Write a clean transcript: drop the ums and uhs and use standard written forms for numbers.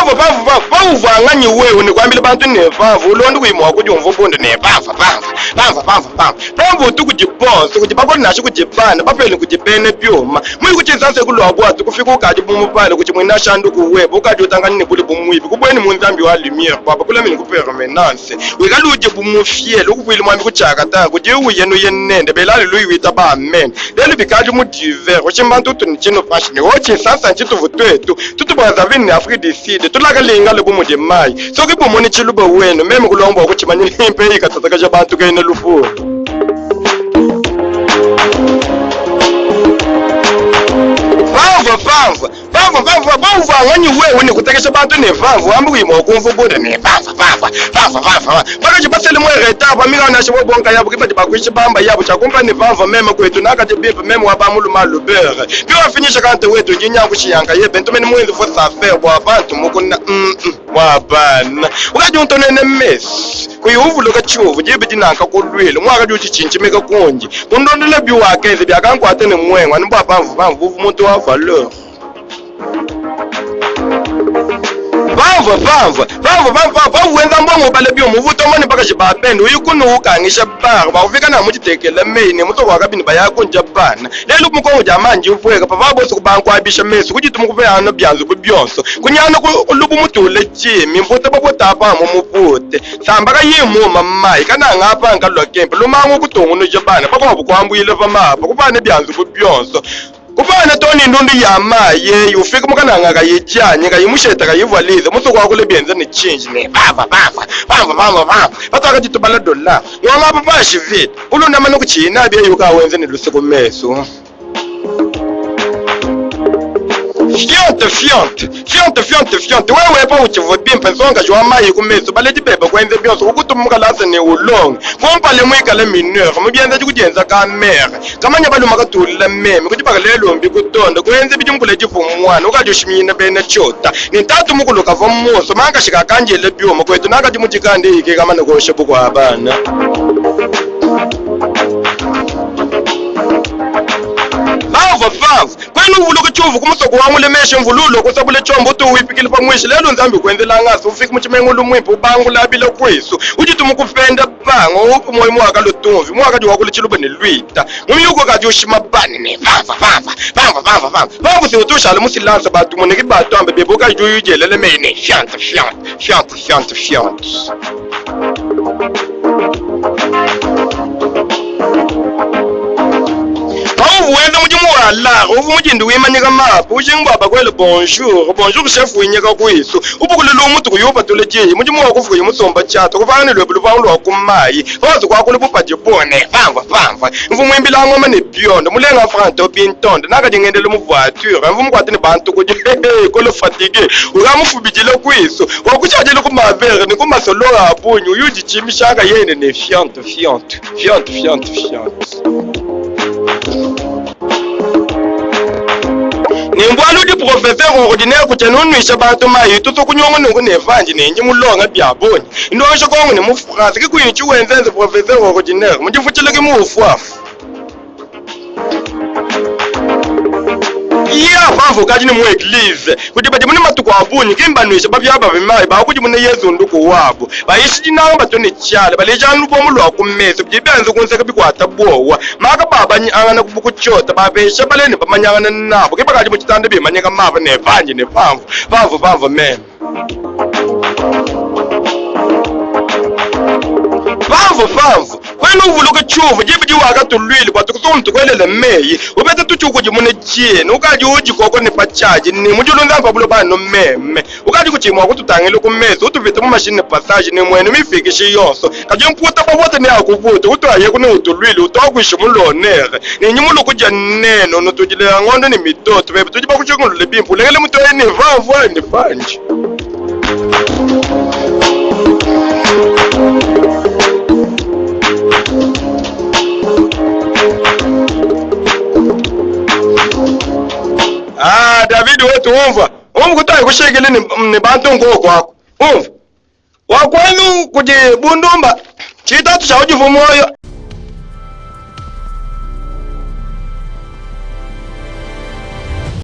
Pamvua, pamvua, pamvua, pauvua nganyi wewe ne kuambila bantu ne pamvua ulonda kuyi mua kudiumvua bundu ne pamvua, pamvua, pamvua, pamvua, pamvua, pamvua utu kudi bonso, kudi bakole nansha kudi bana, bapele ne kudi bena biuma. Muyi ku tshinsansa eku lua buatu kufika ukadi bu mupale kudi muina shanduku webe ukadi utangana ne bule bu muibi kubueni mu nzambi wa lumiere bua bakulame ne ku permanence wikale udie bu mufiele ukupuile muambi ku tshiakata kudi uye nuye nende belale luyi witaba amen lelu bikadi mu divers ushimba ntutu ne tshinu panshi ne o tshinsansa ntshituvu tuetu tutu Brazzaville ne Afrique du Sud tulakalingale bu mudi mayi soki bumone tshiluba wenu meme kulonga bua kutshimanya nimpe ikatatakaja bantu kena lufu. Pamvua pamvua pamvua pamvua pauvua nganyi wewe ne kutekesha bantu ne pamvua wamba kuyi mua kumvua bundu ne pamvua pamvua pamvua pamvua bakaji basele mu retard pa mikala nansha bobo nkayabu ke badi bakuisha bamba yabu tshia kumpala ne pamvua meme kuetu nakadi bimpe meme wa ba mulume Albert biwafinyisha kante wetu ndi nya kushiya nkayebe ntumene muenzi fausse affaire bua bantu mukuna mm mm bua bana ukadi untonene mesu Kuyi uvuluka tshiuvua diba dinanka ku luilu, muakadi utshitshintshimika kundi, kundondela biwakenza biakankuata ne muengu, anu bua pamvua pamvua uvua muntu wa valeur. Pamvua pamvua pamvua pamvua pamvua wenza mbongo ubala biuma uvua utomba ne bakaji ba bende uyi kunu ukangisha bar bua kufika na muditekela meyi ne musoko wa kabini baya kundia bana lelu ku mukongo dia manji upueka pavua bosi kubankuabisha mesu kudituma kupeyana bia nzubu bionso kunyana ku lubu mutule Jimmy, mputa babuta apa amu mupute. Samba kayi muuma mayi, kananga apa nkalua kempe. Lumangu kutungunuja bana bakuabu kuambuila pa mapa, kupana bia nzubu bionso. Kupana too ne ndundu ya mayi eyi, ufika mu kananga kayi dianyi, kayi mushete, kayi valize, musue kuakula bienza ne tshinji ne pamvua, pamvua, pamvua, pamvua, pamvua. Patuakadi tubala dollar, ngonga apa panshi vite. Ulundamana kutshina bieyi ukawenza ne luse ku mesu. Fionte, fionte, fionte, fionte, fionte, wewe pa utshivua bimpe, nsongakaji wa mayi ku mesu, baledi bebe kuenza bionso, kukutuma mu kalasa ne ulonge, kumpala muikale mineur, mu bienzedi kudienza ka mere, kamanya balume katulula meme, ku dibaka lelu mbikutonde, kuenza bidimu kule dipu muana, ukadi ushiminyina bena tshiota, ne tatu mukulu kavua muonso, mankashi kakandiela biuma, kuetu nakadi mudikande ike kamane kuosha bukua bana. Pamvua pamvua kwenu uvuluka tshiuvu ku musoko wa mulemeshe mvululu kusabula tshiombo utu wipikila pa muishi lelu nzambi kuenzela ngasa ufika mu tshimenga muimpe ubangula bila kuisu udi tumukupenda bango upu moyo muaka lutumvi muakadi wakula tshiluba ne luita mu miyuko kadi ushima bani ne pamvua pamvua pamvua pamvua pamvua pamvua si utushala musilansa batumoneki batuambe bebe ukadi uyujelele meyi ne fiante fiante fiante fiante fiante. Pauvua wenza mudimu wa lar, uvua mudinde wimanyika mapa, ujinga bua bakuele bonjour, bonjour chef winyika kuisu, ubukula lumutu kuyi upatula diyi, mudimu wa kufuka kuyi musomba tshiata, kupanga ne luebe lupangu lua ku mayi, pawazu kuakula bu padi bone, pamvua pamvua mvua muimbila ngoma ne biondo, mulenga franc bintonde, nakadi ngendela mu voiture, mvua mukuate ne bantu kudi kolo fatigue, ukamufubidila kuisu. Wakushadila ku mavere ne ku masolonga a bungi, uyi uditshimbisha nkayende ne fiante, fiante, fiante, fiante, fiante. Ne mbualu udi professeur ordinaire kutshiena unuisha bantu mayi, tutu kunyunga nunku ne vandi ne ndi mulonga bia bungi, ndongesha kongo ne mu France, ke kuyi tshiwenzenze professeur ordinaire mudifutshila ke muufuafu. Ya pamvua ukadi ne mu eglize kudi badi mune matuku a bungi ki mbanuisha bapia babi mayi bakudimuna Yezu nduku wabu bayisha dinanga batue ne tshiala balejangana lubombo lua ku mesu bidi bianze kunseka bikuata buowa maka babanyangana ku tshiota bapesha bale ne bamanyangana nabu ke bakadi mu tshitanda bimanyika mapa ne panji ne pamvua pamvua pamvua meme Pamvua pamvua kwena uvuluka tshiuvu diba diwakatuluile bua tukusungula tukuelele meyi upeta tutshiukudimuna tshienu ukadi udikoko ne pa tshiadi ne mu diulu nzambi pa buloba anu meme ukadi kutshiyi mua kututangila ku mesu utupite mu mashini ne passage ne muenu mifikishi yonso kadi mputa papote ne akupute utuayeku ne utuluile utuakuishe mu lonere ne nyimulu kudia nenu nutudile ngondo ne mitoto bebe tudi bakushingulule bimpe ulekele mutoyi ne vamvua ne panji. Ah, David wetu umva umva kutayi kushekele ne, ne bantu nkoko ako umva wakwenu kudi bundumba tshitatu tshia udivu moyo.